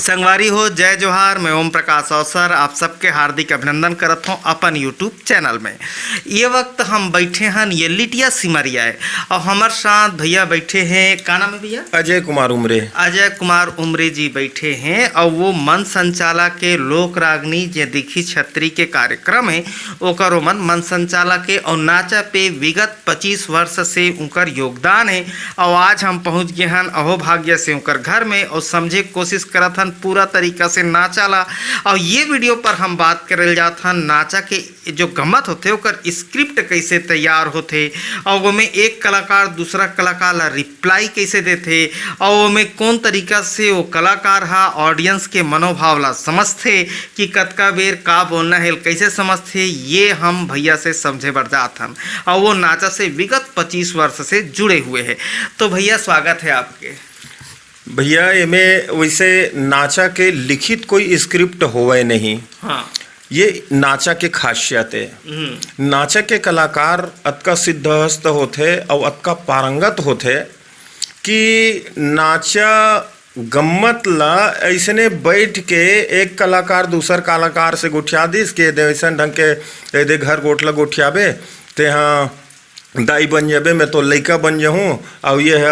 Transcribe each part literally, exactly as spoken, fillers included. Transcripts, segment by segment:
संगवारी हो, जय जोहार। मैं ओम प्रकाश अवसर आप सबके हार्दिक अभिनंदन करत हूँ अपन YouTube चैनल में। ये वक्त हम बैठे हन ये लिटिया सिमरिया है और हमारे साथ भैया बैठे हैं, का नाम है भैया? अजय कुमार उमरे। अजय कुमार उमरे जी बैठे हैं और वो मन संचाला के लोक रागनी जे दिखी छत्री के कार्यक्रम है, ओकर ओमन मन संचाला के और नाचा पे विगत पच्चीस वर्ष से उनकर योगदान है। और आज हम पहुँच गए हन अहो भाग्य से उनकर घर में और समझे के कोशिश करत हन पूरा तरीका से नाचा ला। और ये वीडियो पर हम बात करल जात हन नाचा के जो गम्मत होथे ओकर स्क्रिप्ट कैसे तैयार होथे और ओमे एक कलाकार दूसरा कलाकार ला रिप्लाई कैसे देथे और ओमे कौन तरीका से वो कलाकार हा ऑडियंस के मनोभाव ला समझथे कि कतका बेर का बोलना है, कैसे समझथे, ये हम भैया से समझे बर जात हन। और वो नाचा से विगत पच्चीस वर्ष से जुड़े हुए हैं। तो भैया, स्वागत है आपके। भैया, एमे वैसे नाचा के लिखित कोई स्क्रिप्ट होवे नहीं। हाँ। ये नाचा के खासियत है। हम्म। नाचा के कलाकार अतका सिद्धहस्त होथे और अतका पारंगत होथे कि नाचा गम्मत ला ऐसने बैठ के एक कलाकार दूसर कलाकार से गोठिया दिस के दे, ऐसन ढंग के ए दे घर गोठ ला गोठियाबे, ते हाँ दाई बन जाबे, मैं तो लइका बन जाहूँ, अउ ये ह,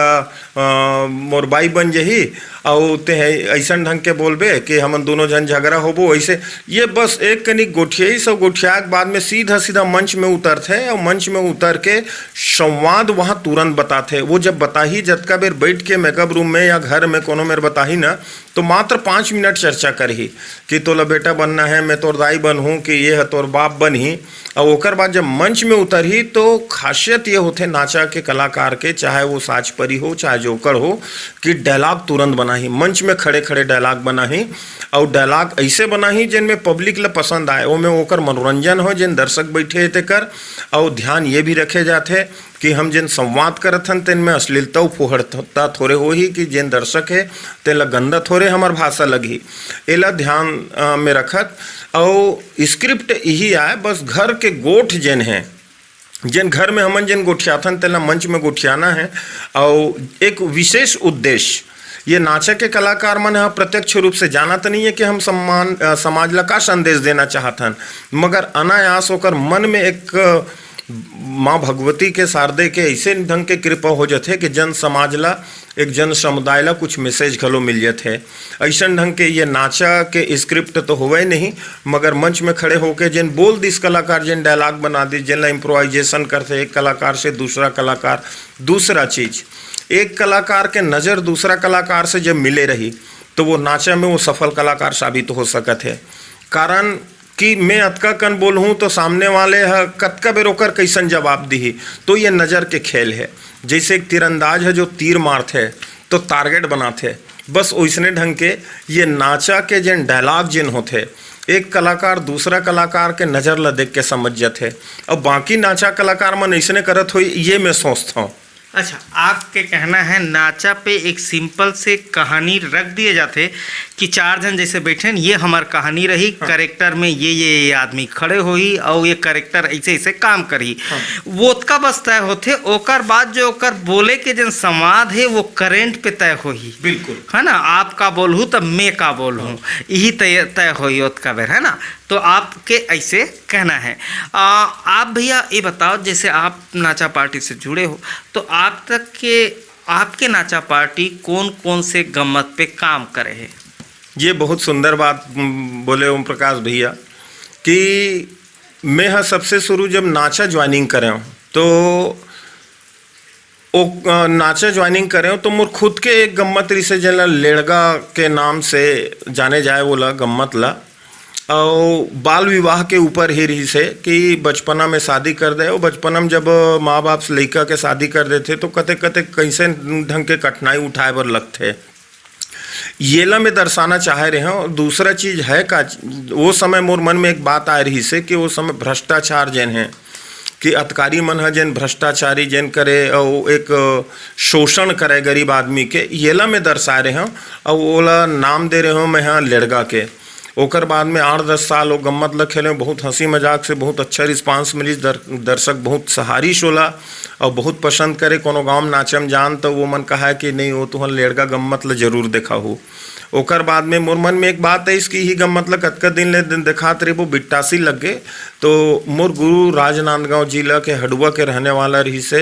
अ, मोर बाई बन जाही, अउ ते ह अइसन ढंग के बोलबे कि हमन दोनों झन झगड़ा होबो। ऐसे ये बस एक कनिक गोठियाई, सब गोठिया के बाद में सीधा सीधा मंच में उतरथे, अउ मंच में उतर के संवाद वहाँ तुरंत बताथे। वो जब बताही, जतका बेर बैठ के मेकअप रूम में या घर में कोनो मेर बताही ना, तो मात्र पाँच मिनट चर्चा करही कि तोला बेटा बनना है, मैं तोर दाई बनहूँ कि ये ह तोर बाप बनही। अउ ओकर बाद जब मंच में उतरही तो खासियत ये होथे नाचा के कलाकार के, चाहे वो साजपरी हो, चाहे जोकड़ हो, कि डायलॉग तुरंत बनाही, मंच में खड़े खड़े डायलॉग बनाही। अउ डायलॉग ऐसे बनाही जेन में पब्लिक ल पसंद आए, ओमे ओकर मनोरंजन हो, जेन दर्शक बैठे हे तेकर। अउ ध्यान ये भी रखे जाथे कि हम जेन संवाद करत हन तेन में अश्लीलता अउ फुहड़ता थोरे होही कि जेन दर्शक हे तेन ला गंदा थोरे हमर भाषा लगही। एला ध्यान, अ, में रखत अउ स्क्रिप्ट इही आय, बस घर के गोठ जेन हे, जेन घर में हमन जेन गोठियाथन तेला मंच में गोठियाना है। अउ एक विशेष उद्देश्य, ये नाचा के कलाकार मन ह प्रत्यक्ष रूप से जानत नहीं है कि हम सम्मान, अ, समाज ला का संदेश देना चाहत हन, मगर अनायास ओकर मन में एक, अ, माँ भगवती के, शारदे के ऐसे ढंग के कृपा हो जथे कि जन समाज ला, एक जन समुदाय ला कुछ मैसेज घलो मिल जथे। ऐसन ढंग के ये नाचा के स्क्रिप्ट तो होवे नहीं, मगर मंच में खड़े होके जेन बोल दिस कलाकार, जेन डायलॉग बना दिस, जेन ला इम्प्रोवाइजेशन करथे एक कलाकार से दूसरा कलाकार, दूसरा चीज, एक कलाकार के नज़र दूसरा कलाकार से जब मिले रही, तो वो नाचा में वो सफल कलाकार साबित हो सकत है। कारण कि मैं अतका कन बोलहूँ, तो सामने वाले ह कतका बेर ओकर कैसन जवाब दिही। तो ये नज़र के खेल है। जैसे एक तीरंदाज है, जो तीर मारथे, तो टारगेट बनाथे, बस ओइसने ढंग के ये नाचा के जेन डायलॉग जेन होथे, एक कलाकार दूसरा कलाकार के नज़र ला देख के समझ जथे। अब बाकी नाचा कलाकार मन अइसने करत होई, ये मैं सोचथौं। अच्छा, आपके कहना है नाचा पे एक सिंपल से कहानी रख दिए जाथे कि चार झन जैसे बैठे हैं, ये हमार कहानी रही, हाँ। करेक्टर में ये, ये, ये आदमी खड़े होही और ये करेक्टर ऐसे, ऐसे काम करही। हाँ। वो ओतका बस तय होथे, ओकर बाद जो ओकर बोले के जन संवाद है, वो करेंट पे तय होही। बिल्कुल। है ना, आप का बोलहू तब मैं का बोलहूँ, हाँ। यही तय, तय होही ओतका बेर, है ना। तो आपके ऐसे कहना है। आ, आप भैया ये बताओ, जैसे आप नाचा पार्टी से जुड़े हो, तो आप तक के, आपके नाचा पार्टी कौन कौन से गम्मत पे काम करे है? ये बहुत सुंदर बात, उम, बोले ओम प्रकाश भैया कि मैं ह सबसे शुरू जब नाचा ज्वाइनिंग करें, तो ओ, अ, नाचा ज्वाइनिंग करें, तो मोर खुद के एक गम्मत रिसे, जेला लेड़गा के नाम से जाने जाए, वो ला गम्मत ला। अउ बाल विवाह के ऊपर ही रिसे कि बचपना में शादी कर दे। अउ बचपना में जब माँ बाप से लइका के शादी कर देथे, तो कते कते कैसे ढंग के कठिनाई उठाए बर लगथे। येला मैं दर्शाना चाहे रहे हूँ। दूसरा चीज है का, वो समय मोर मन में एक बात आए रहिसे कि वो समय भ्रष्टाचार जेन है, कि अतकारी मन ह जेन भ्रष्टाचारी जेन करे, अउ एक शोषण करे गरीब आदमी के, येला मैं दर्शाए रहे हूँ। अउ ओला नाम दे रहे हूँ मैं ह लेड़गा के। ओकर बाद में आठ दस साल वो गम्मत ल खेले, बहुत हंसी मजाक से बहुत अच्छा रिस्पांस मिलिस, दर-, दर्शक बहुत सहारिस ओला अउ बहुत पसंद करे। कोनो गाँव में नाचे में जान, तो वो मन कहा कि नहीं, वो तुहन लेड़गा गम्मत ल जरूर देखाहू। ओकर बाद में मोर मन में एक बात आइस कि इही गम्मत ल कतका दिन ले दिन देखात रहिबो, बिट्टासी लग गे। तो मोर गुरु राजनांदगांव जिला के हडुआ के रहने वाला रहिस हे,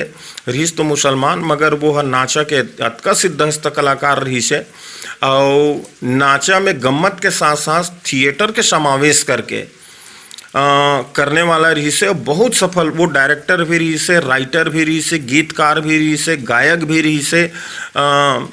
रहिस तो मुसलमान, मगर वो ह नाचा के अतका सिद्धहस्त कलाकार रहिस हे। अउ नाचा में गम्मत के साथ-साथ थिएटर के समावेश करके, अ, करने वाला रहिस हे। बहुत सफल, वो डायरेक्टर भी रहिस हे, राइटर भी रहिस हे, गीतकार भी रहिस हे, गायक भी रहिस हे। अ,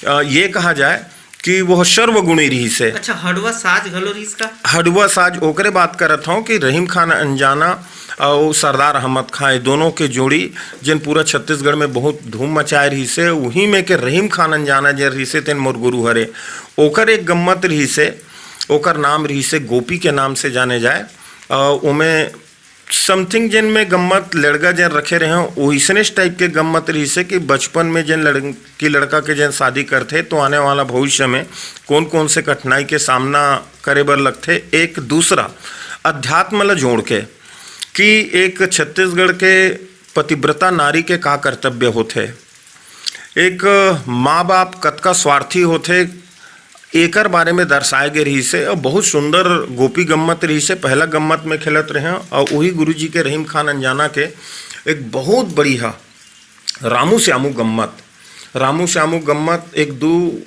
अ, ये कहा जाए कि वो सर्वगुणी रहिस हे। अच्छा, हडुआ साज घलो रहिस का? हडुआ साज ओकरे बात करत हौं कि रहीम खान अंजाना अउ सरदार अहमद खां, ये दोनों के जोड़ी, जेन पूरा छत्तीसगढ़ में बहुत धूम मचाए रहिस हे, उही में के रहीम खान अंजाना जे रहिस हे, तेन मोर गुरु हरे। ओकर एक गम्मत रहिस हे, ओकर नाम रहिस हे गोपी के नाम से जाने जाए। अ, ओमे समथिंग जेन में गम्मत लड़का जेन रखे रहे हों, ओइसने टाइप के गम्मत रहिस हे कि बचपन में जेन लड़की लड़का के जेन शादी करथे, तो आने वाला भविष्य में कौन-कौन से कठिनाई के सामना करे बर लगथे। एक दूसरा अध्यात्म ल जोड़ के कि एक छत्तीसगढ़ के पतिव्रता नारी के का कर्तव्य होथे, एक माँ बाप कतका स्वार्थी होथे, एकर बारे में दर्शाए गे रहिस हे। अउ बहुत सुंदर गोपी गम्मत रहिस हे। पहला गम्मत में खेलत रहे हों, अउ उही गुरुजी के रहीम खान अंजाना के एक बहुत बढ़िया रामू श्यामू गम्मत। रामू श्यामू गम्मत एक दू,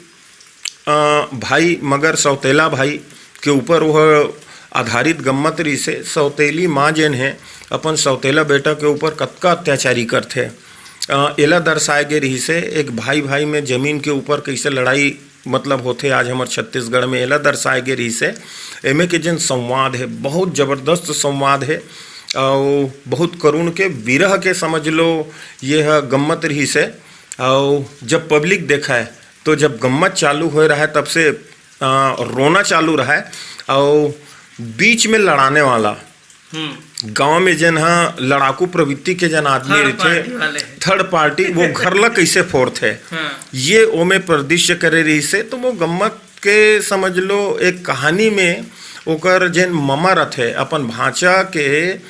अ, भाई, मगर सौतेला भाई के ऊपर वह आधारित गम्मत रहिस हे। सौतेली माँ जेन हे, अपन सौतेला बेटा के ऊपर कतका अत्याचारी करथे। अ, एला दर्शाए गे रहिस हे, एक भाई भाई में जमीन के ऊपर कैसे लड़ाई मतलब होथे आज हमर छत्तीसगढ़ में, एला दर्शाए गे रहिस हे। एमे के जेन संवाद हे, बहुत जबरदस्त संवाद हे, अउ बहुत करुण के विरह के समझ लो, ये ह गम्मत रहिस हे। अउ जब पब्लिक देखय, तो जब गम्मत चालू होए रहय, तब से, अ, रोना चालू रहय, अउ बीच में लड़ाने वाला, हम्म। गांव में जेन ह लड़ाकू प्रवृत्ति के जेन आदमी थर्ड रहिथे, पार्टी वाले। थर्ड पार्टी, वो घर ला कैसे फोड़थे, हाँ। ये ओमे परिदृश्य करे रहिस हे। तो वो गम्मत के समझ लो, एक कहानी में ओकर जेन ममा रथे, अपन भांचा के, अ,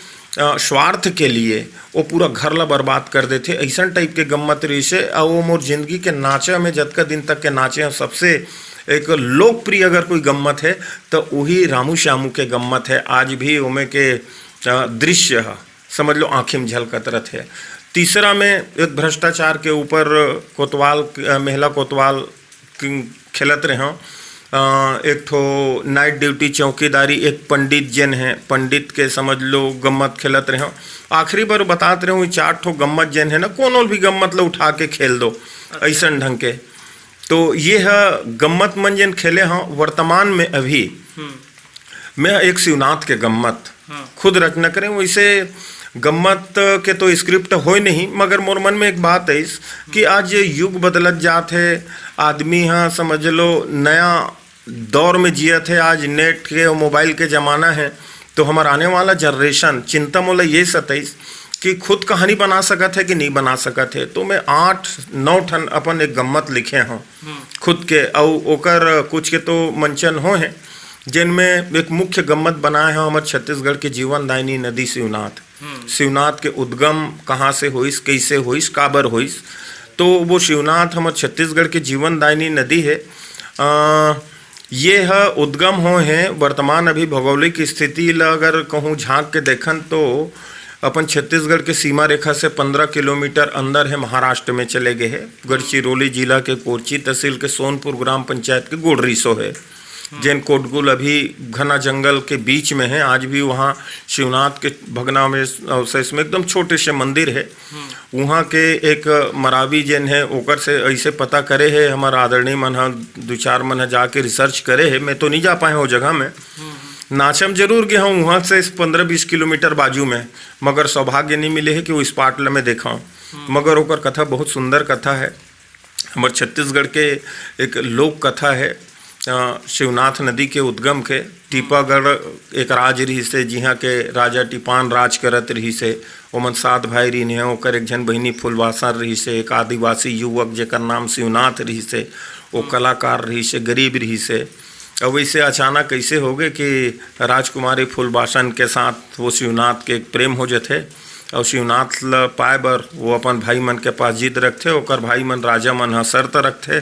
स्वार्थ के लिए वो पूरा घर ला बर्बाद कर देथे, अइसन टाइप के गम्मत रहिस हे। अउ वो मोर जिंदगी के नाचा में जतका दिन तक के नाचे हों, सबसे एक लोकप्रिय अगर कोई गम्मत हे, तो वही रामू श्यामू के गम्मत हे। आज भी ओमे के, अ, दृश्य ह, समझ लो, आँखी में झलकत रथे। तीसरा में एक भ्रष्टाचार के ऊपर कोतवाल, अ, महिला कोतवाल किंग खेलत रहे हों। अ, एक ठो नाइट ड्यूटी चौकीदारी, एक पंडित जेन हे, पंडित के समझ लो गम्मत खेलत रहे हों। आखिरी बार बतात रहे हों, ये चार ठो गम्मत जेन हे ना, कोनो भी गम्मत ला उठा के खेल दो, अच्छा। अइसन ढंग के। तो ये ह गम्मत मन जेन खेले हों वर्तमान में अभी। हम्म। मैं एक शिवनाथ के गम्मत हाँ। खुद रचना करें, वैसे गम्मत के तो स्क्रिप्ट होय नहीं, मगर मोर मन में एक बात आइस कि आज ये युग बदलत जात हे, आदमी ह समझ लो नया दौर में जियत हे, आज नेट के और मोबाइल के जमाना हे, तो हमर आने वाला जनरेशन चिंता मोला ये सताइस कि खुद कहानी बना सकत हे कि नहीं बना सकत हे। तो मैं आठ नौ ठन अपन एक गम्मत लिखे हों हम्म। खुद के, अउ ओकर कुछ के तो मंचन होय हे, जेन में एक मुख्य गम्मत बनाए हों हमर छत्तीसगढ़ के जीवनदायिनी नदी शिवनाथ। हम्म। शिवनाथ के उद्गम कहाँ से होइस, कैसे होइस, काबर होइस। तो वो शिवनाथ हमर छत्तीसगढ़ के जीवनदायिनी नदी हे। अ, ये ह उद्गम होय हे। वर्तमान अभी भौगोलिक स्थिति ल अगर कहूँ झांक के देखन, तो अपन छत्तीसगढ़ के सीमा रेखा से पंद्रह किलोमीटर अंदर हे, महाराष्ट्र में चले गए हे। गढ़चिरोली जिला के कोरची तहसील के सोनपुर ग्राम पंचायत के गोड़रीसो हे, जेन कोटगुल अभी घना जंगल के बीच में हे। आज भी वहाँ शिवनाथ के भग्नावशेष में एकदम छोटे से मंदिर हे। हम्म। वहाँ के एक मरावी जेन हे, ओकर से ऐसे पता करे हे, हमर आदरणीय मन ह, दू चार मन ह जाके रिसर्च करे हे। मैं तो नहीं जा पाए हों वो जगह में। हम्म। नाचा म जरूर गे हों, वहाँ से पंद्रह बीस किलोमीटर बाजू में, मगर सौभाग्य नहीं मिले हे कि वो स्पॉट ल मैं देखा हों। हम्म। मगर ओकर कथा बहुत सुंदर कथा हे। हमर छत्तीसगढ़ के एक लोक कथा हे, अ, शिवनाथ नदी के उद्गम के। टीपागढ़ एक राज रिहिस हे, जिहाँ के राजा टीपान राज करत रिहिस हे। ओमन सात भाई रिहिन हे, ओकर एक झन बहिनी फुलबासन रिहिस हे, एक आदिवासी युवक जेकर नाम शिवनाथ रिहिस हे, वो हम्म। कलाकार रिहिस हे, गरीब रिहिस हे। अब वैसे अचानक कैसे हो गए कि राजकुमारी फुलबासन के साथ वो शिवनाथ के एक प्रेम हो जथे। अउ शिवनाथ ल पाए बर वो अपन भाई मन के पास जिद रखथे। ओकर भाई मन, राजा मन ह शर्त रखथे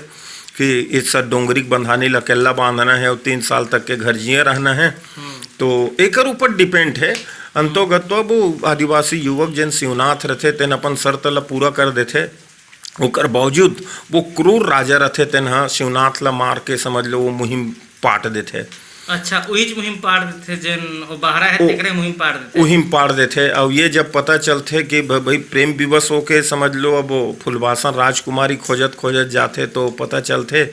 कि इस डोंगरी के बंधानी ल अकेल्ला बांधना हे अउ तीन साल तक के घर जिए रहना हे। हम्म। तो एकर ऊपर depend हे। अंतोगत्वा वो आदिवासी युवक जेन शिवनाथ रथे, तेन अपन शर्त ल पूरा कर देथे। ओकर बावजूद वो क्रूर राजा रथे, तेन ह शिवनाथ ल मार के, समझ लो, वो मुहिम पाट देथे। अच्छा, उहीच मुहिम पाट देथे, जेन ओ बहरा हे, ओ, तेकरे मुहिम पाट देथे। उहिम पाट देथे। अउ ये जब पता चलथे कि भ-, भाई, प्रेम विवश होके, समझ लो, अब वो फुलबासन राजकुमारी खोजत खोजत जाथे, तो पता चलथे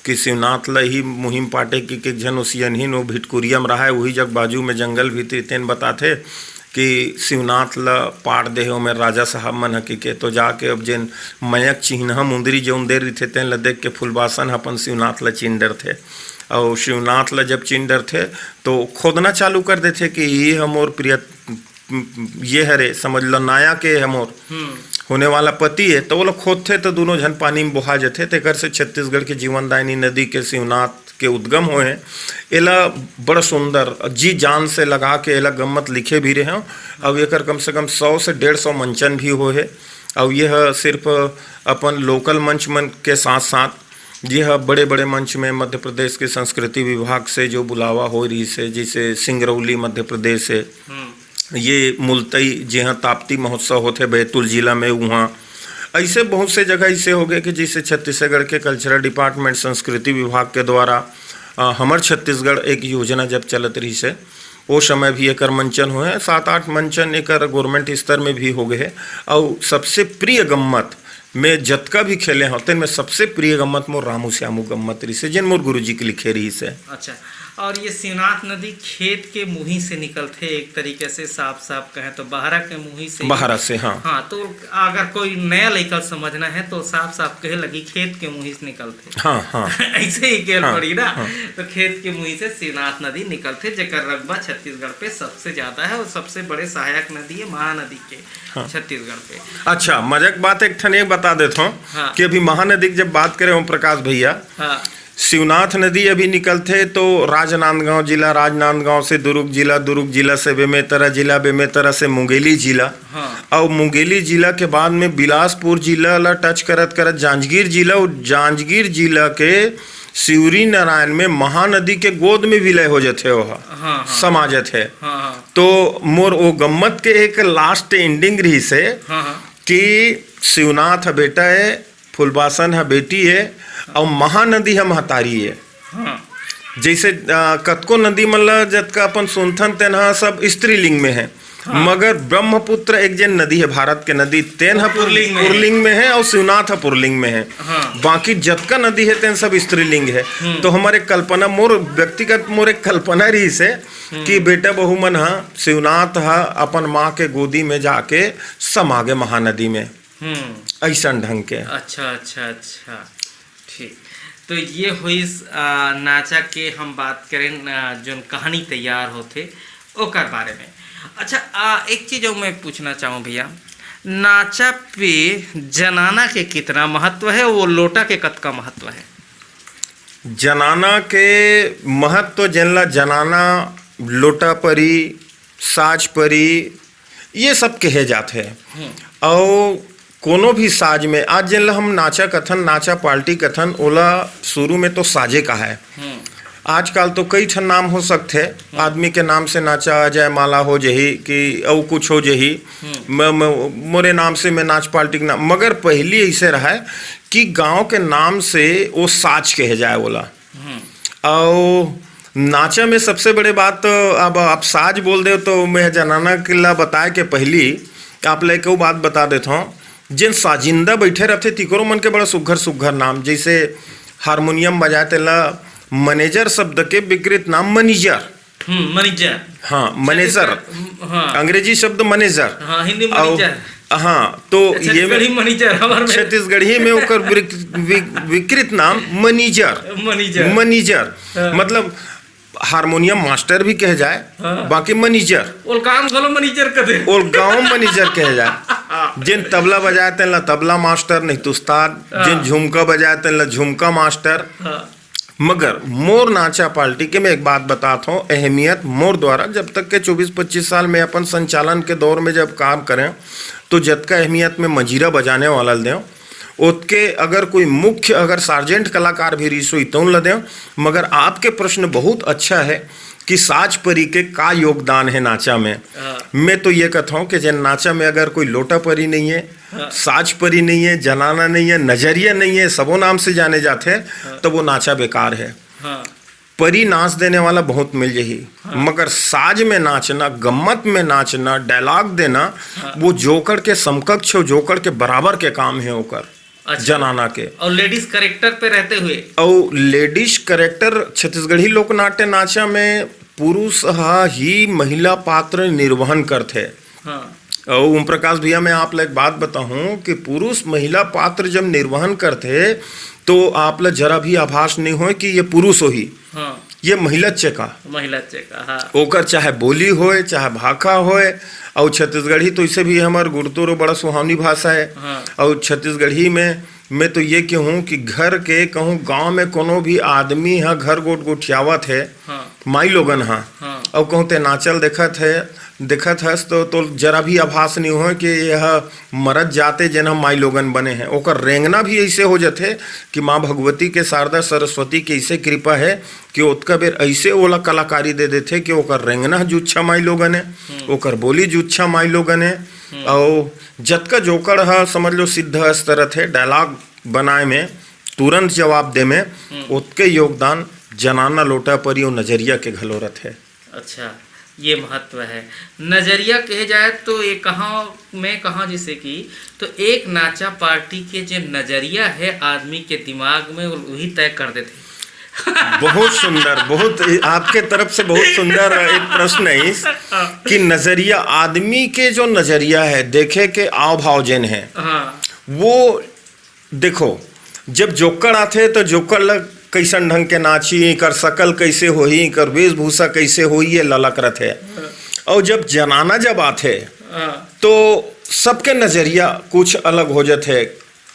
कि शिवनाथ ल ही मुहिम पाटे कि एक झन ओसियनहिन, वो भिटकुरिया म रहय, उही जग बाजू में जंगल भीतरी, तेन बताथे कि शिवनाथ ल पाट दे हे, ओमे राजा साहब मन ह कि के। तो जाके अब जेन मयक चिन्हा मुंदरी जउन दे रहिथे, तेन ल देख के फुलबासन ह अपन शिवनाथ ल चिन डरथे। अउ शिवनाथ ल जब चिन डरथे, तो खोदना चालू कर देथे कि ये ह मोर प्रिय, ये हरे, समझ लो, नाया के ह मोर हम्म। होने वाला पति हे। तो वो लोग खोदथे, तो दोनों झन पानी में बोहा जथे। तेकर से छत्तीसगढ़ के जीवनदायिनी नदी के शिवनाथ के उद्गम होए हे। एला बड़ा सुंदर जी जान से लगा के एला गम्मत लिखे भी रहे हंव। अब एकर कम से कम सौ से डेढ़ सौ मंचन भी होए हे। अब यह सिर्फ अपन local मंच मन के साथ साथ यह बड़े-बड़े मंच में मध्य प्रदेश के संस्कृति विभाग से जो बुलावा हो रही से, जैसे सिंगरौली मध्य प्रदेश है, हम्म। ये मुलतई, जहाँ ताप्ती महोत्सव होथे बैतूल जिला में, वहाँ ऐसे बहुत से जगह ऐसे हो गए कि जैसे छत्तीसगढ़ के कल्चरल डिपार्टमेंट, संस्कृति विभाग के द्वारा, अ, हमर छत्तीसगढ़ एक योजना जब चलत रही से, वो समय भी एकर मंचन हुए हैं, सात आठ मंचन एकर गवर्नमेंट स्तर में भी हो गए हैं। और सबसे प्रिय गम्मत में जतका भी खेले हों, तेन में सबसे प्रिय गम्मत मोर रामू श्यामू गम्मत रही से, जेन मोर गुरुजी के लिखे रही से। अच्छा, और ये शिवनाथ नदी खेत के मुही से निकलथे, एक तरीके से साफ साफ कहें तो बहरा के मुही से ही। बहरा से, हाँ। हाँ, तो अगर कोई नया लइका समझना है तो साफ साफ कहे लगी खेत के मुही से निकलथे। हाँ, हाँ। ऐसे ही गेल हाँ, पड़ी ना, हाँ। तो खेत के मुही से शिवनाथ नदी निकलथे, जेकर रकबा छत्तीसगढ़ पे सबसे ज्यादा है और सबसे बड़े सहायक नदी है महानदी के हाँ। छत्तीसगढ़ पे। अच्छा, मजाक बात एक ठन ये बता देत हूँ हाँ। कि अभी महानदी की जब बात करे ओम प्रकाश भैया, हाँ। शिवनाथ नदी अभी निकलथे तो राजनांदगांव जिला, राजनांदगांव से दुर्ग जिला, दुर्ग जिला से बेमेतरा जिला, बेमेतरा से मुंगेली जिला, हाँ। और मुंगेली जिला के बाद में बिलासपुर जिला ला टच करत करत जांजगीर जिला, और जांजगीर जिला के शिवरी नारायण में महानदी के गोद में विलय हो जाथे, ओहा हाँ, हाँ। समा जाथे। हाँ, हाँ। तो मोर ओ गम्मत के एक लास्ट एंडिंग रही से हाँ, हाँ। कि शिवनाथ ह बेटा है, फुलबासन ह बेटी है, और महानदी ह महतारी है। हाँ। जैसे, अ, कतको नदी मन ल जतका अपन सुनथन, तेन ह सब स्त्रीलिंग में है। हाँ। मगर ब्रह्मपुत्र एक जेन नदी है, भारत के नदी, तेन ह पुर-, पुरलिंग में है। पुरलिंग में है और शिवनाथ ह पुरलिंग में है। हाँ। बाकी जतका नदी है, तेन सब स्त्रीलिंग है। हम्म। तो हमर एक कल्पना, मोर व्यक्तिगत मोर एक कल्पना रही से हम्म। कि बेटा बहू मन ह, शिवनाथ ह अपन माँ के गोदी में जाके समा गे महानदी में। हम्म। अइसन ढंग के। अच्छा, अच्छा, अच्छा। ठीक। तो ये होइस, आ, नाचा के हम बात करें, आ, जोन कहानी तैयार होथे, ओकर बारे में। अच्छा, आ, एक चीज अउ मैं पूछना चाहूँ भैया, नाचा पे जनाना के कितना महत्व है, वो लोटा के कतका महत्व है? जनाना के महत्व, जेन ला जनाना, लोटा परी, साज परी, ये सब कहे जाथे। हम्म। अउ कोनो भी साज में, आज जेन ला हम नाचा कथन, नाचा पार्टी कथन, ओला शुरू में तो साजे कहाय। हम्म। आजकल तो कई ठन नाम हो सकथे, हम्म। आदमी के नाम से नाचा, जयमाला हो जही कि अउ कुछ हो जही, हम्म। मैं, मैं, मोरे नाम से मैं नाच पार्टी के नाम, मगर पहिली ऐसे रहय कि गांव के नाम से वो साज कहे जाए ओला। हम्म। अउ नाचा में सबसे बड़े बात तो, अब आप साज बोल दे तो मैं जनाना के ला बताए के पहिली आप ला एक अउ बात बता देत हौं, जेन साजिंदा बैठे रहथे तिकरो मन के बड़ा सुग्घर सुग्घर नाम, जैसे हारमोनियम बजाए तेला मैनेजर शब्द के विकृत नाम मनीजर। हम्म, मैनेजर। हाँ, मैनेजर। छत्तीसगढ़, हाँ। अंग्रेजी शब्द मैनेजर। हाँ, हिंदी अउ मैनेजर। हाँ, तो ये छत्तीसगढ़ी में, मैनेजर, हमार में। छत्तीसगढ़ी में ओकर विक-, विक-, विकृत नाम मनीजर। मनीजर। मनीजर। हाँ। मतलब हारमोनियम मास्टर भी कहे जाए, हाँ। बाकी मनीजर। ओल गांव घलो मनीजर कथे। ओल गांव मनीजर कहे जाए। हाँ। जेन तबला बजाए तेन ला तबला मास्टर, नहीं तो उस्ताद। हाँ। जेन झुमका बजाए तेन ला झुमका मास्टर। हाँ। मगर मोर नाचा पार्टी के मैं एक बात बतात हौं, अहमियत मोर द्वारा, जब तक के चौबीस पच्चीस साल में अपन संचालन के दौर में जब काम करें, तो जतका अहमियत में मजीरा बजाने वाला ल दें, ओतके अगर कोई मुख्य, अगर सार्जेंट कलाकार भी रहिस होही, तउन ल देंव। मगर आपके प्रश्न बहुत अच्छा है कि साज परी के का योगदान है नाचा में। हाँ। मैं तो ये कहत हूँ कि जेन नाचा में अगर कोई लोटा परी नहीं है, हाँ। साज परी नहीं है, जनाना नहीं है, नजरिया नहीं है, सबो नाम से जाने जाथे, हाँ। तो वो नाचा बेकार है। हाँ। परी नाच देने वाला बहुत मिल जही, हाँ। मगर साज में नाचना, गम्मत में नाचना, डायलॉग देना, हाँ। वो जोकड़ के समकक्ष हो, जोकड़ के बराबर के काम है ओकर, अच्छा। जनाना के। और लेडीज कैरेक्टर पे रहते हुए? और लेडीज कैरेक्टर छत्तीसगढ़ी लोकनाट्य नाचा में पुरुष हा ही महिला पात्र निर्वहन करथे। हाँ। और ओम प्रकाश भैया, मैं आप ला एक बात बताऊं कि पुरुष महिला पात्र जब निर्वहन करथे, तो आप ला जरा भी आभास नहीं होय कि ये पुरुष होही। हाँ। ये महिला चेका। महिला चेका, हाँ। ओकर चाहे बोली होय, चाहे भाखा होय, और छत्तीसगढ़ी तो इसे भी हमर गुड़तुरो बड़ा सुहावनी भाषा है। हाँ। और छत्तीसगढ़ी में मैं तो ये कहूँ कि घर के कहूँ गांव में कोनो भी आदमी ह घर गोठ गोठियावत है, हाँ। माई लोगन ह, हाँ। अउ कहूँ ते नाचल देखत है, देखत हस तो, तो जरा भी आभास नहीं होय कि यह मरत जाते जेन ह माई लोगन बने हैं। ओकर रेंगना भी ऐसे हो जाथे कि माँ भगवती के, शारदा सरस्वती के ऐसे कृपा है कि ओतका बेर ऐसे ओला कलाकारी दे देथे कि ओकर रेंगना ह जुच्छा माई लोगन है, हम्म। ओकर बोली जुच्छा माई लोगन है। हम्म। अउ जतका जोकड़ ह समझ लो सिद्ध अस्त्र रथे, डायलॉग बनाए में, तुरंत जवाब दे में, हम्म। ओतके योगदान जनाना लोटा परी अउ नजरिया के घलो रथे। अच्छा, ये महत्व है। नजरिया कहे जाए तो ये कहाँ, मैं कहाँ जैसे कि, तो एक नाचा पार्टी के जो नजरिया है आदमी के दिमाग में, वो वही तय कर देथे। बहुत सुंदर, बहुत, आपके तरफ से बहुत सुंदर एक प्रश्न है इस, हाँ। कि नजरिया, आदमी के जो नजरिया है, देखे के आव भाव जेन है, हाँ। वो देखो, जब जोकड़ आथे तो जोकड़ ल कैसन ढंग के नाची, एकर शकल कैसे होही, एकर वेशभूषा कैसे होही, ये ललक रथे। हाँ। और जब जनाना जब आथे, हाँ। तो सबके नजरिया कुछ अलग हो जाथे।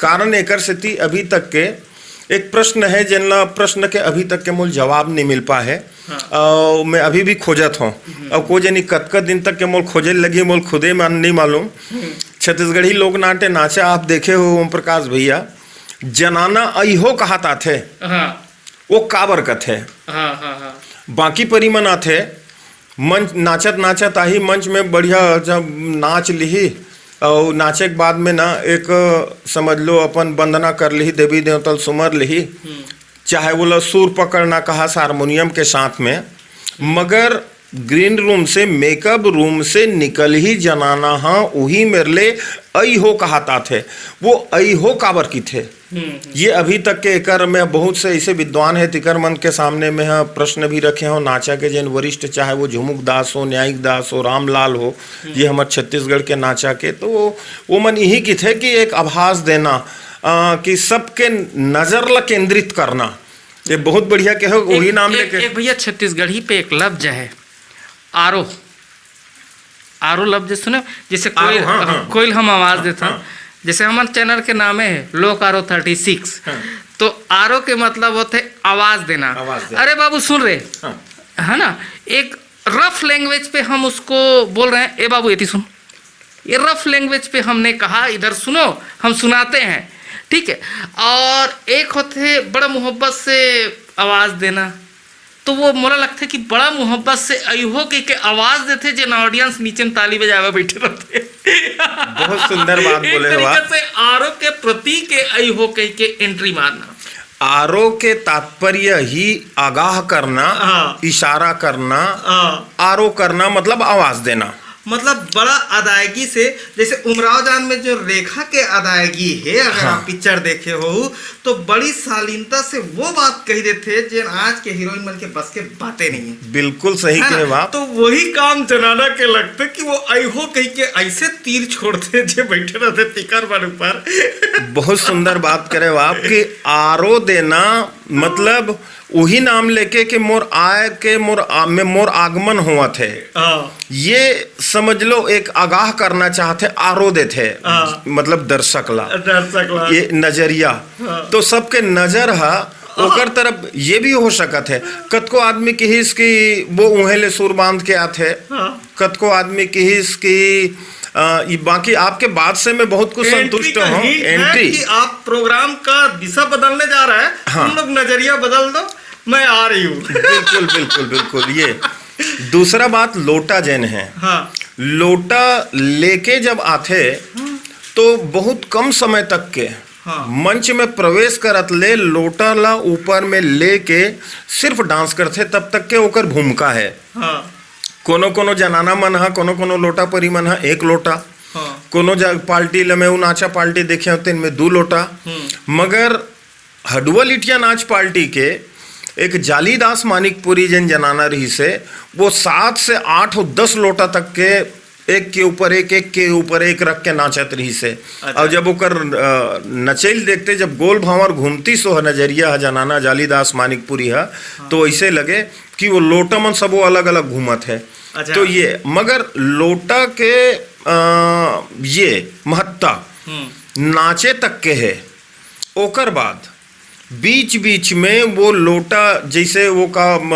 कारण एकर सेती अभी तक के एक प्रश्न है, जेन ला प्रश्न के अभी तक के मोल जवाब नहीं मिल पा है। हाँ। और मैं अभी भी खोजत हूँ। हम्म। और को जनी कतका दिन तक के मोल खोजे लगी, मोल खुदे मन नहीं मालूम। हम्म। छत्तीसगढ़ी लोकनाट्य नाचा आप देखे हो ओम प्रकाश भैया, जनाना अइहो कहात आथे। हाँ। वो काबर कथे? हाँ, हाँ, हाँ। बाकी परी मन आथे, मंच नाचत नाचत आही, मंच में बढ़िया जब नाच लिही, और नाचे के बाद में ना एक, समझ लो, अपन वंदना कर लिही, देवी देवता ल सुमर लिही, हम्म। चाहे वो ला सुर पकड़ना कहा, हारमोनियम के साथ में, मगर ग्रीन रूम से, मेकअप रूम से निकल ही जनाना हा, उही मेर ले अइहो कहात आथे। वो अइहो काबर किथे? हम्म, हम्म। ये अभी तक के एकर में बहुत से ऐसे विद्वान है, तिकर मन के सामने में ह प्रश्न भी रखे हो, नाचा के जेन वरिष्ठ, चाहे वो झुमुक दास हो, न्यायिक दास हो, रामलाल हो, हम्म। ये हमर छत्तीसगढ़ के नाचा के, तो वो, वो मन यही किथे कि एक आभास देना, अ, कि सबके नजर ला केंद्रित करना। ये बहुत बढ़िया के हो, वही एक, नाम एक, लेके। एक भैया, छत्तीसगढ़ी पे एक लफ्ज है, आरो। आरो लफ्ज सुने, जैसे आरो, कोयल, हाँ, हाँ। कोयल हम आवाज हाँ, देथन। हाँ। जैसे हमर चैनल के नाम है लोक आरो थर्टी सिक्स, हाँ। तो आरो के मतलब होते आवाज देना। आवाज देना। अरे बाबू सुन रे, हाँ। है ना, एक रफ लैंग्वेज पे हम उसको बोल रहे हैं, "ए बाबू, एती सुन।" ये रफ लैंग्वेज पे हमने कहा, "इधर सुनो, हम सुनाते हैं।" ठीक है। और एक होते बड़ा मोहब्बत से आवाज देना, तो वो मोला लगथे कि बड़ा मोहब्बत से अइहो कहिके आवाज देथे, जेन ऑडियंस नीचे में ताली बजावे बैठे रहथे। बहुत सुंदर बात एक बोले हो आप। तरीके से आरो के प्रतीक है अइहो कहिके एंट्री मारना। आरो के तात्पर्य ही आगाह करना, हाँ। इशारा करना, हाँ। आरो करना मतलब आवाज देना। मतलब बड़ा अदायगी से, जैसे उमराव जान में जो रेखा के अदायगी है, अगर हाँ। आप पिक्चर देखे हो, तो बड़ी शालीनता से वो बात कही देथे, जेन आज के हीरोइन मन के बस के बातें नहीं है। बिल्कुल सही है ना? कहे बाप। तो वही काम जनाना के लगथे कि वो अइहो कहिके ऐसे तीर छोड़थे, जे बैठे रहथे तिकर मन ऊपर। बहुत सुंदर बात करे बाप कि आरो देना, मतलब वही नाम लेके कि मोर आय के, मोर आ-, में मोर आगमन होवत है। हाँ। ये समझ लो एक आगाह करना चाहथे, आरो देथे, हाँ। मतलब दर्शक ला। दर्शक ला। ये नजरिया। हाँ। तो सबके नजर हा हाँ। ओकर तरफ ये भी हो सकत है। कतको आदमी किहिस कि वो उहें ले सुर बांध के आथे। हाँ। कतको आदमी किहिस कि अ, ये बाकी आपके बात से मैं बहुत कुछ एंट्री संतुष्ट का हूँ। हिंट है एंट्री। कि आप प्रोग्राम का दिशा बदलने जा रहा है। हाँ। तुम लोग नजरिया बदल दो, मैं आ रही हूँ। बिल्कुल, बिल्कुल, बिल्कुल। ये दूसरा बात, लोटा जेन है, हाँ। लोटा लेके जब आथे, हम्म। तो बहुत कम समय तक के हाँ। मंच में प्रवेश करत ले लोटा ला ऊपर में लेके सिर्फ डांस करथे, तब तक के ओकर भूमिका है। हाँ। कोनो कोनो जनाना मन ह, कोनो कोनो लोटा परी मन ह एक लोटा, हाँ। कोनो जा-, पार्टी ल मैं उ नाचा पार्टी देखे हूँ, तेन में दू लोटा। हम्म। मगर हडुआ लिटिया नाच पार्टी के एक जालीदास मानिकपुरी जेन जनाना रहिसे, वो सात से आठ और दस लोटा तक के एक के ऊपर एक, एक के ऊपर एक रख के नाचत रहिसे। अच्छा। और जब ओकर, अ, नचैल देखते, जब गोल भांवर घूमती सो ह नजरिया ह जनाना जालीदास मानिकपुरी ह, हाँ। तो ऐसे लगे कि वो लोटा मन सबो अलग-अलग घूमत है। अच्छा। तो ये, मगर लोटा के, अ, ये महत्ता हम्म। नाचे तक के है। ओकर बाद बीच-बीच में वो लोटा, जैसे वो का, म,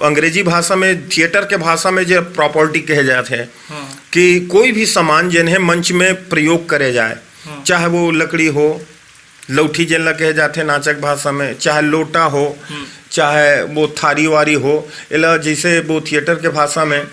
अंग्रेजी भाषा में, थिएटर के भाषा में जे प्रॉपर्टी कहे जात है हाँ। कि कोई भी सामान जेन है मंच में प्रयोग करे जाए, हाँ। चाहे वो लकड़ी हो, लौठी जेन ला कहे जाथे नाचक भाषा में, चाहे लोटा हो, हम्म। चाहे वो थारी वारी हो, एला जैसे वो थिएटर के भाषा में, अ,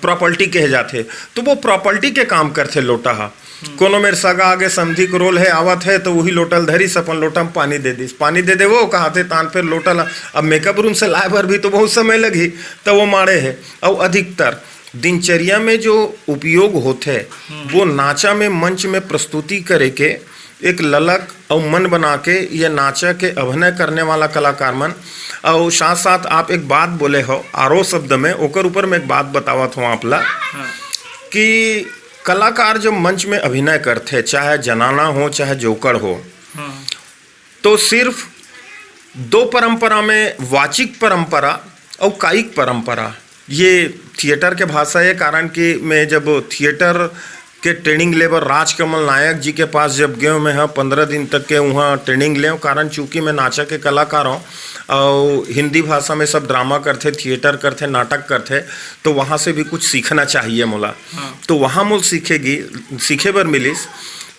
प्रॉपर्टी कहे जाथे, तो वो प्रॉपर्टी के काम करथे लोटा ह। हम्म। कोनो मेर सगा आगे समधी के रोल है, आवत है, तो वही लोटा ल धरिस, अपन लोटा में पानी दे दिस, पानी दे देवो कहाथे, तान फिर लोटा ला, अब मेकअप रूम से लाए बर भी तो बहुत समय लगही, तो वो माड़े है। और अधिकतर दिनचर्या में जो उपयोग होथे, हम्म। वो नाचा में मंच में प्रस्तुति करे के एक ललक अउ मन बना के ये नाचा के अभिनय करने वाला कलाकार मन। अउ साथ साथ आप एक बात बोले हो आरो शब्द में, ओकर ऊपर मैं एक बात बतावत हूँ आप ला हाँ। कि कलाकार जब मंच में अभिनय करथे, चाहे जनाना हो चाहे जोकड़ हो, हाँ। तो सिर्फ दो परंपरा में, वाचिक परंपरा अउ कायिक परंपरा, ये थिएटर के भाषा है, कारण कि मैं जब थिएटर के ट्रेनिंग ले बर राजकमल नायक जी के पास जब गयो, मैं ह पंद्रह दिन तक के वहाँ ट्रेनिंग ले, कारण चूंकि मैं नाचा के कलाकार हूँ और हिंदी भाषा में सब ड्रामा करथे, थिएटर करथे, नाटक करथे, तो वहाँ से भी कुछ सीखना चाहिए मोला। हाँ। तो वहाँ मोल सीखेगी, सीखे बर मिलिस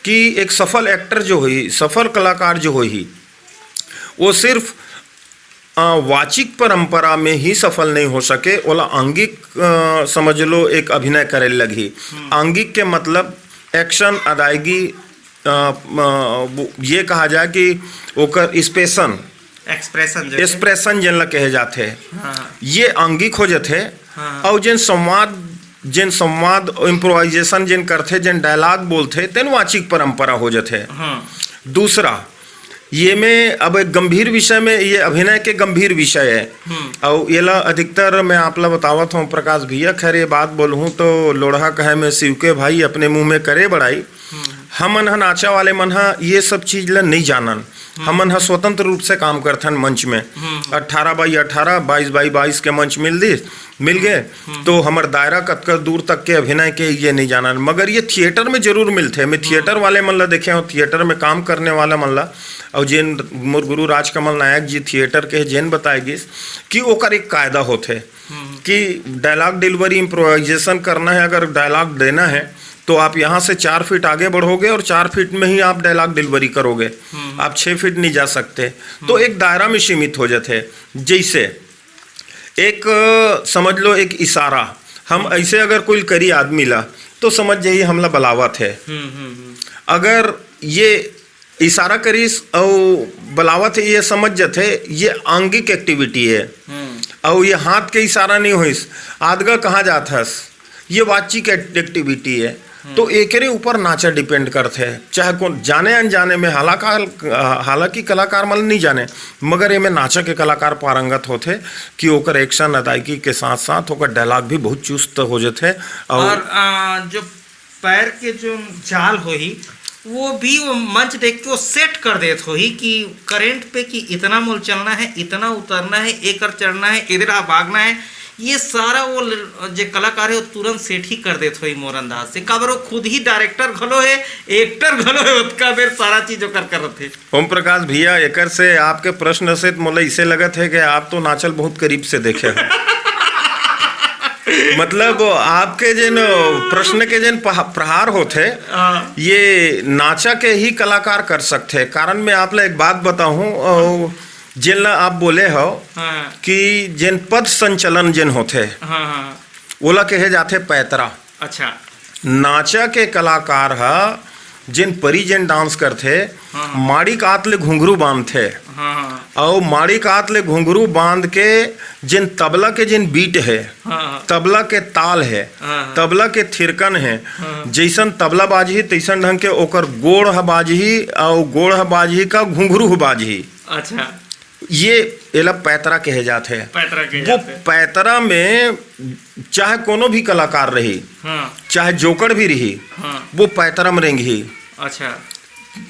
कि एक सफल एक्टर जो होही, सफल कलाकार जो होही, वो सिर्फ, अ, वाचिक परंपरा में ही सफल नहीं हो सके, ओला आंगिक, अ, समझ लो, एक अभिनय करे लगही। हम्म। आंगिक के मतलब एक्शन, अदायगी, अ, अ, वो ये कहा जाए कि ओकर एक्सप्रेशन, एक्सप्रेशन जो है। एक्सप्रेशन जेन ला कहे जाथे, हाँ। ये आंगिक हो जाथे। हाँ। और जेन संवाद, जेन संवाद, इम्प्रोवाइजेशन जेन करथे, जेन डायलॉग बोलथे, तेन वाचिक परंपरा हो जाथे। हाँ। दूसरा, ये में अब एक गंभीर विषय में, ये अभिनय के गंभीर विषय है। हम्म। और ये ला अधिकतर मैं आप ला बतावत हूँ प्रकाश भैया, खैर ये बात बोलहूँ तो लोढ़ा कहे में शिव के भाई, अपने मुंह में करे बड़ाई। हम्म। हमन ह नाचा वाले मन ह ये सब चीज ला नहीं जानन। हम्म। हमन ह स्वतंत्र रूप से काम करथन मंच में। हम्म। अठारह बाई अठारह, बाईस बाई बाईस के मंच मिल दिस, मिल गए, हम्म। तो हमर दायरा कतका दूर तक के अभिनय के ये नहीं जानन, मगर ये थिएटर में जरूर मिलथे। मैं हम्म। थिएटर वाले मन ला देखे हूँ, थिएटर में काम करने वाला मन ला, और जेन मोर गुरु राजकमल नायक जी थिएटर के जेन बताए गिस कि ओकर एक कायदा होथे हम्म। कि डायलॉग डिलीवरी, इम्प्रोवाइजेशन करना है, अगर डायलॉग देना है तो आप यहाँ से चार फीट आगे बढ़ोगे और चार फीट में ही आप डायलॉग डिलीवरी करोगे। हम्म। आप छः फीट नहीं जा सकते। तो हम्म। एक दायरा में सीमित हो जाते हैं। जैसे एक, अ, समझ लो एक इशारा, हम ऐसे अगर कोई करी आदमी ला तो समझ जाइए हमला बलावत है। हम्म, हम्म, हम्म। अगर ये इशारा करिस अउ बलावत है, ये समझ जथे ये आंगिक एक्टिविटी है। हम्म। अउ ये हाथ के इशारा नहीं होइस, आदगा कहाँ जात हस, ये वाचिक एक्ट-, एक्टिविटी है। हम्म। तो एकरे ऊपर नाचा डिपेंड करथे, चाहे कौन जाने अनजाने में, हालांकि, हालांकि कलाकार मन नहीं जाने, मगर एमे नाचा के कलाकार पारंगत होथे कि ओकर एक्शन अदायगी के साथ साथ ओकर डायलॉग भी बहुत चुस्त हो जथे। और और, आ, जो पैर के जो चाल होही, वो भी वो मंच देख के वो सेट कर देत होही कि करंट पे कि इतना मोल चलना है, इतना उतरना है, एकर चढ़ना है, इधर आ भागना है। ये सारा वो ल-, जे कलाकार है, वो तुरंत सेट ही कर देत होही मोर अंदाज से। काबर वो खुद ही डायरेक्टर घलो है, एक्टर घलो है, ओतका बेर सारा चीज ओकर करत है। ओम प्रकाश भैया, एकर से आपके प्रश्न से मोला इसे लगत है कि आप तो नाचल बहुत करीब से देखे हो। मतलब, आपके जेन प्रश्न के जेन पह-, प्रहार होथे, हाँ। ये नाचा के ही कलाकार कर सकथे। कारण मैं आप ला एक बात बताहूँ, अ, जेन ला आप बोले हो हाँ। कि जेन पद संचलन जेन होथे, हाँ, हाँ। ओला कहे जाथे पैतरा। अच्छा। नाचा के कलाकार ह जेन परी जेन डांस करथे, हाँ, हाँ। माड़ी कात ले घुंघरू बांधथे। हाँ, हाँ। अउ माड़ी कात ले घुंघरू बांध के जेन तबला के जेन बीट हे, हाँ, हाँ। तबला के ताल हे, हाँ, हाँ। तबला के थिरकन हे, हाँ, हाँ। जइसन तबला बाजही तइसन ढंग के ओकर गोड़ ह बाजही, अउ गोड़ ह बाजही का घुंघरू ह बाजही। अच्छा। ये एला पैतरा कहे जाथे। पैतरा कहे वो जाथे। पैतरा में चाहे कोनो भी कलाकार रही, हाँ। चाहे जोकड़ भी रही, हाँ। वो पैतरा में रेंगही। अच्छा।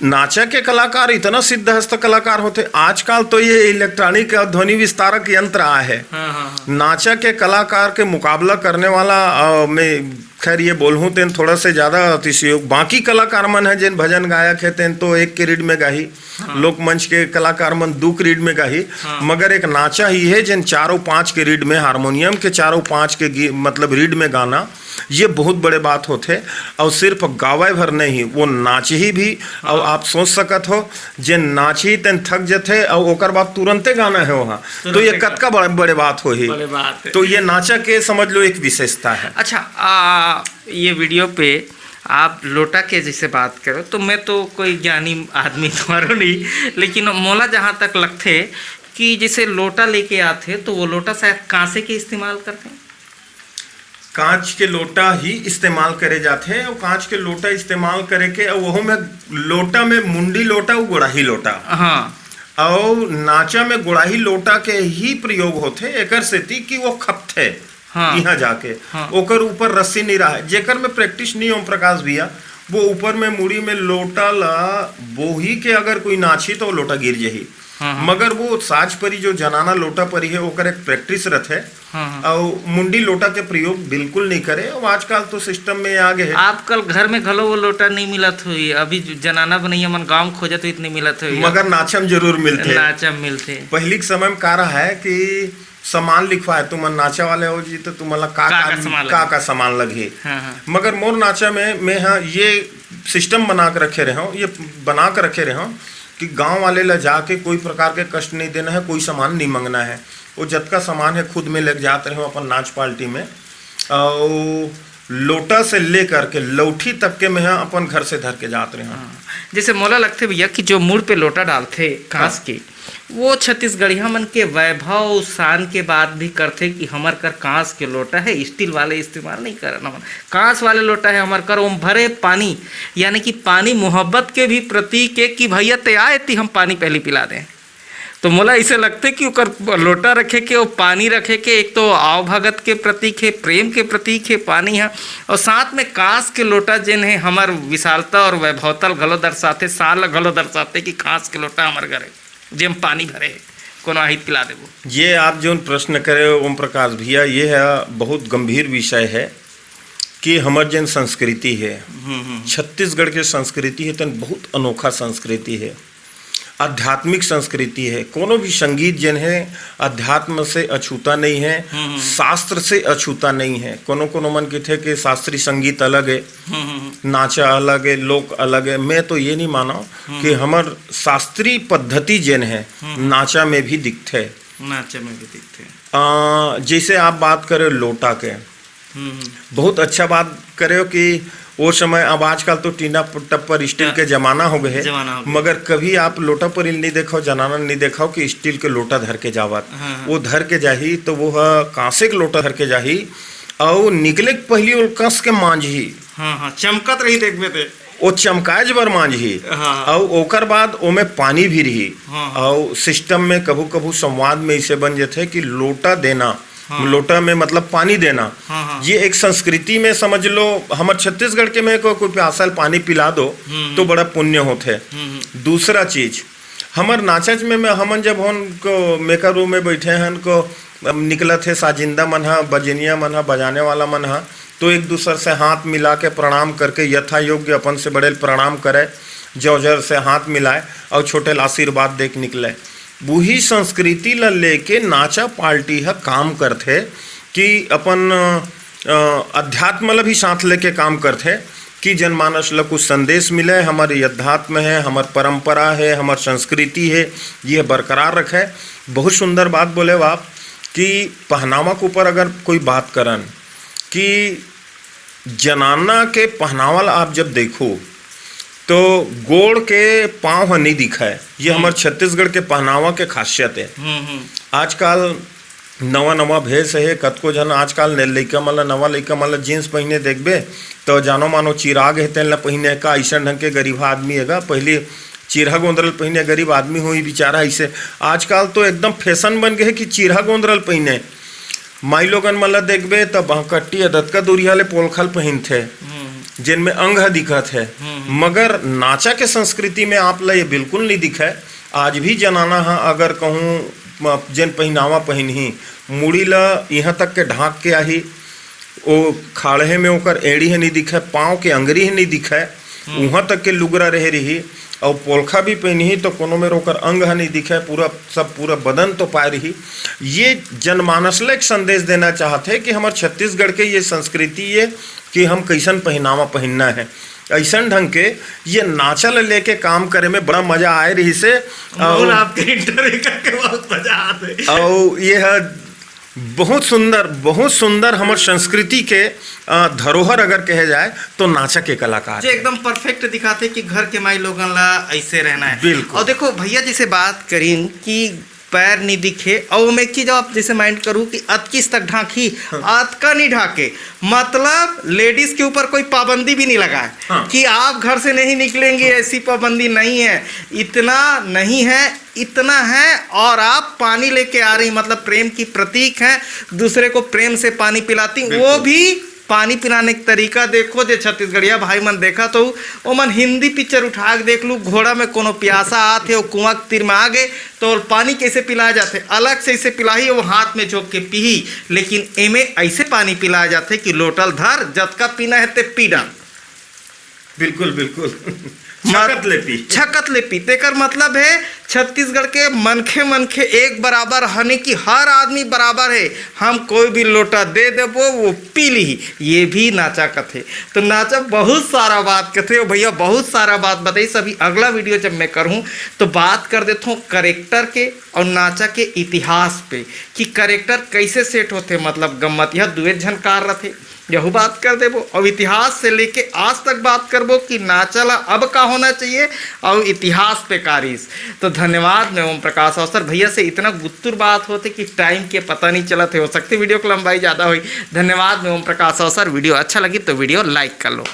नाचा के कलाकार इतना सिद्धहस्त कलाकार होथे। आजकल तो ये इलेक्ट्रॉनिक ध्वनि विस्तारक यंत्र आए हे। हाँ, हाँ, हाँ। नाचा के कलाकार के मुकाबला करने वाला, अ, मैं खैर ये बोलहूँ तेन थोड़ा से ज्यादा अतिशयोक्ति। बाकी कलाकार मन हे, जेन भजन गायक हे, तेन तो एक के रीड में गाही, हाँ। लोकमंच के कलाकार मन दू के रीड में गाही, हाँ। मगर एक नाचा ही हे, जेन चारों पाँच के रीड में, हारमोनियम के चारों पाँच के गी-, मतलब रीड में गाना, ये बहुत बड़े बात होथे। अउ सिर्फ गावय भर नहीं, वो नाचही भी। अउ हाँ। आप सोच सकत हो, जेन नाचही तेन थक जथे, अउ ओकर बाद तुरंते गाना हे वहाँ, तो तुरंते ये गाना। कतका बड़े, बड़े बात होही। बड़े बात हे। तो ये नाचा के समझ लो एक विशेषता हे। अच्छा, आ, ये वीडियो पे आप लोटा के जैसे बात करो, तो मैं तो कोई ज्ञानी आदमी तुम्हारो नहीं, लेकिन मोला जहाँ तक लगथे कि जैसे लोटा लेके आथे, तो वो लोटा शायद कांसे के इस्तेमाल करथे। कांच के लोटा ही इस्तेमाल करे जाथे, अउ कांच के लोटा इस्तेमाल करे के, अउ ओहू में लोटा में मुंडी लोटा, अउ गोड़ाही लोटा। हाँ। अउ नाचा में गोड़ाही लोटा के ही प्रयोग होथे, एकर सेती कि वो खपथे। हाँ। इहाँ जाके हाँ। ओकर ऊपर रस्सी नहीं रहे, जेकर में प्रैक्टिस नहीं, ओम प्रकाश भैया, वो ऊपर में मुड़ी में लोटा ला बोही के अगर कोई नाची तो वो लोटा गिर जही। हाँ, हाँ। मगर वो साज परी जो जनाना लोटा परी हे, ओकर एक प्रैक्टिस रथे। हाँ, हाँ। अउ मुंडी लोटा के प्रयोग बिल्कुल नहीं करे। अउ आजकल तो सिस्टम में आ गए हे। आजकल घर में घलो वो लोटा नहीं मिलत होही, अभी जो जनाना बनैया मन गांव खोजत होही, नहीं मिलत होही। मगर नाचा में जरूर मिलथे। नाचा में मिलथे। पहली के समय में का रहा है कि सामान लिखवाए, तुमन नाचा वाले हो जी, तो तुमन ला का, का, का का, सामान का, लगही? का सामान लगही? हाँ, हाँ। मगर मोर नाचा में मैं, हाँ, ये सिस्टम बना के रखे रहे हूँ, ये बना के रखे रहे हूँ कि गांव वाले ला जाके कोई प्रकार के कष्ट नहीं देना है, कोई सामान नहीं मांगना है। वो जतका सामान है खुद में लेके जात रहे हूँ अपन नाच पार्टी में। अउ लोटा से लेकर के लौठी तक के मैं, हाँ, अपन घर से धर के जात रहे हूँ। हाँ। जैसे मोला लगथे भैया कि जो मुड़ पे लोटा डालथे कांस हाँ। के, वो छत्तीसगढ़िया मन के वैभव शान के बात भी करथे कि हमर कर कांस के लोटा है, स्टील वाले इस्तेमाल नहीं करन हमन। कांस वाले लोटा है हमर कर, ओम भरे पानी, यानी कि पानी मोहब्बत के भी प्रतीक है कि भैया ते आए ती हम पानी पहली पिला दें। तो मोला ऐसे लगथे कि ओकर लोटा रखे के, वो पानी रखे के, एक तो आवभगत के प्रतीक है, प्रेम के प्रतीक है पानी है, और साथ में कांस के लोटा जेन है हमर विशालता और वैभवता ल घलो दर्शाथे, शान ल घलो दर्शाथे कि कांस के लोटा हमर घर है। जेम पानी भरे हे, कोनो आही त पिला देबो। ये आप जोन प्रश्न करे ओम प्रकाश भैया, ये है बहुत गंभीर विषय है कि हमर जेन संस्कृति है, हम्म, हम्म। छत्तीसगढ़ के संस्कृति है, तेन बहुत अनोखा संस्कृति है, आध्यात्मिक संस्कृति है। कोनो भी संगीत जेन है, अध्यात्म से अछूता नहीं है, हम्म, हम्म। शास्त्र से अछूता नहीं है। कोनो कोनो मन कथे कि शास्त्रीय संगीत अलग है, हम्म, हम्म, हम्म। नाचा अलग है, लोक अलग है। मैं तो ये नहीं माना हम्म। कि हमर शास्त्रीय पद्धति जेन है, हम्म। नाचा में भी दिखथे। नाचा में भी दिखथे। आ, जैसे आप बात करे लोटा के, हम्म, हम्म। बहुत अच्छा बात करे हो कि वो समय, अब आजकल तो टीना प-, टप्पर स्टील हाँ। के जमाना हो गए है, जमाना हो गए। मगर कभी आप लोटा परी ल नहीं देखो, जनाना ल नहीं देखो कि स्टील के लोटा धर के जावत। हाँ, हाँ। वो धर के जाही तो वो ह कांसे के लोटा धर के जाही, अउ निकले के पहली वो कस के मांजही। हाँ, हाँ, चमकत रही, देखबे ते। वो चमकाए बर मांजही। हाँ, हाँ। अउ ओकर बाद ओमे पानी भी रही। हाँ, हाँ। अउ सिस्टम में कभू कभू संवाद में इसे बन जथे कि लोटा देना, हाँ। लोटा में मतलब पानी देना। हाँ, हाँ। ये एक संस्कृति में समझ लो, हमर छत्तीसगढ़ के में को, कोई प्यासल पानी पिला दो, हम्म। तो बड़ा पुण्य होथे। हम्म, हम्म। दूसरा चीज, हमर नाचच में, में हमन जब होन को मेकर रूम में बैठे हन को, अब निकलत हे साजिंदा मन ह, बजनिया मन ह, बजाने वाला मन ह, तो एक दूसर से हाथ मिला के प्रणाम करके यथा योग्य अपन से बड़े ल प्रणाम करे, जौजर से हाथ मिलाए और छोटे ल आशीर्वाद दे के निकले। वही संस्कृति ल लेके नाचा पार्टी ह काम करथे कि अपन अ, अध्यात्म ला भी साथ लेके काम करथे कि जनमानस ला कुछ संदेश मिले। हमर ये अध्यात्म है, हमर परंपरा है, हमर संस्कृति है, ये बरकरार रखे। बहुत सुंदर बात बोले हो आप कि पहनावा के ऊपर अगर कोई बात करन कि जनाना के पहनावा ला आप जब देखो तो गोड़ के पाँव ह नहीं दिखाए। ये हम्म। हमर छत्तीसगढ़ के पहनावा के खासियत है। हम्म, हम्म। आजकल नवा नवा भेष हे, कतको झन आजकल ने लइका मन ल, नवा लइका मन ल जींस पहिने देखबे, त जानो मानो चिराग हे, तेन ल पहिने का, अइसन ढंग के गरीबहा आदमी हे गा। पहिली चिरहा गोंदरल पहिने गरीब आदमी होही बेचारा अइसे। आजकल तो एकदम फैशन बन गे हे कि चिरहा गोंदरल पहिने। माई लोगन मन ल देखबे, त बहकट्टी अदतका दूरिहा ले पोलखल पहिनथे, हम्म। जेन में अंग ह दिखत हे। हम्म। मगर नाचा के संस्कृति में आप ल ये बिल्कुल नहीं दिखे। आज भी जनाना ह अगर कहूँ म-, जेन पहिनावा पहिनही, मुड़ी ल इहाँ तक के ढांक के आही, ओ खाड़हे में ओकर एड़ी ह नहीं दिखे, पाँव के अंगरी ह नहीं दिखे, हम्म। उहाँ तक के लुगरा रहे रही, अउ पोलखा भी पहिनही तो कोनो मेर ओकर अंग ह नहीं दिखे, पूरा, सब पूरा बदन तो पाए रही। ये जनमानस ल एक संदेश देना चाहत हे कि हमर छत्तीसगढ़ के ये संस्कृति ये कि हम कैसन पहिनावा पहिनना है। ऐसन ढंग के ये नाचा ल लेके काम करे में बड़ा मजा आए रही से। मोहन, अउ आपके इंटरव्यू करके बहुत मजा आते। अउ ये ह बहुत सुंदर, बहुत सुंदर हमर संस्कृति के, अ, धरोहर अगर कहे जाए तो नाचा के कलाकार जे है। एकदम परफेक्ट दिखाते कि घर के माई लोगन ला ऐसे रहना है। बिल्कुल। और देखो भैया, जैसे बात करीन कि पैर नहीं दिखे, और मैं एक चीज आप जैसे माइंड करूँ कि अतकिस तक ढांकी, हाँ। अतका नहीं ढाके, मतलब लेडीज के ऊपर कोई पाबंदी भी नहीं लगाए हाँ। कि आप घर से नहीं निकलेंगे, ऐसी पाबंदी नहीं है, इतना नहीं है, इतना है। और आप पानी लेके आ रही, मतलब प्रेम की प्रतीक है, दूसरे को प्रेम से पानी पिलाती, वो बिल्कुल। भी पानी पिलाने के तरीका देखो। जे छत्तीसगढ़िया भाई मन देखा तो ओमन हिंदी पिक्चर उठा के देख लू, घोड़ा में कोनो प्यासा आत हे, ओ कुआं के तीर में आ गे, तो पानी कैसे पिलाया जाथे? अलग से इसे पिलाही, वो हाथ में झोंक के पीही। लेकिन एमे ऐसे पानी पिलाया जाथे कि लोटा ल धर, जतका पीना है ते पी डाल। बिल्कुल, बिल्कुल। मत-, छकत ले पी। छकत ले पी। तेकर मतलब है, छत्तीसगढ़ के मनखे, मनखे एक बराबर हने कि हर आदमी बराबर है। हम कोई भी लोटा दे देबो, वो पी ली। ये भी नाचा कथे। तो नाचा बहुत सारा बात कथे, ओ भैया बहुत सारा बात बताई। सभी अगला वीडियो जब मैं करूँ तो बात कर देथों करेक्टर के और नाचा के इतिहास पे कि करेक्टर कैसे सेट होथे, मतलब गम्मत यह दुए झनकार रथे। यहू बात कर देबो। अब इतिहास से लेके आज तक बात करबो कि नाचा ला अब का होना चाहिए और इतिहास पे कारिस। तो धन्यवाद, मैं ओम प्रकाश अवसर। भैया से इतना गुत्तुर बात होथे कि टाइम के पता नहीं चलत हे। हो सकथे वीडियो की लंबाई ज़्यादा होई। धन्यवाद, मैं ओम प्रकाश अवसर। वीडियो अच्छा लगी तो वीडियो लाइक कर लो।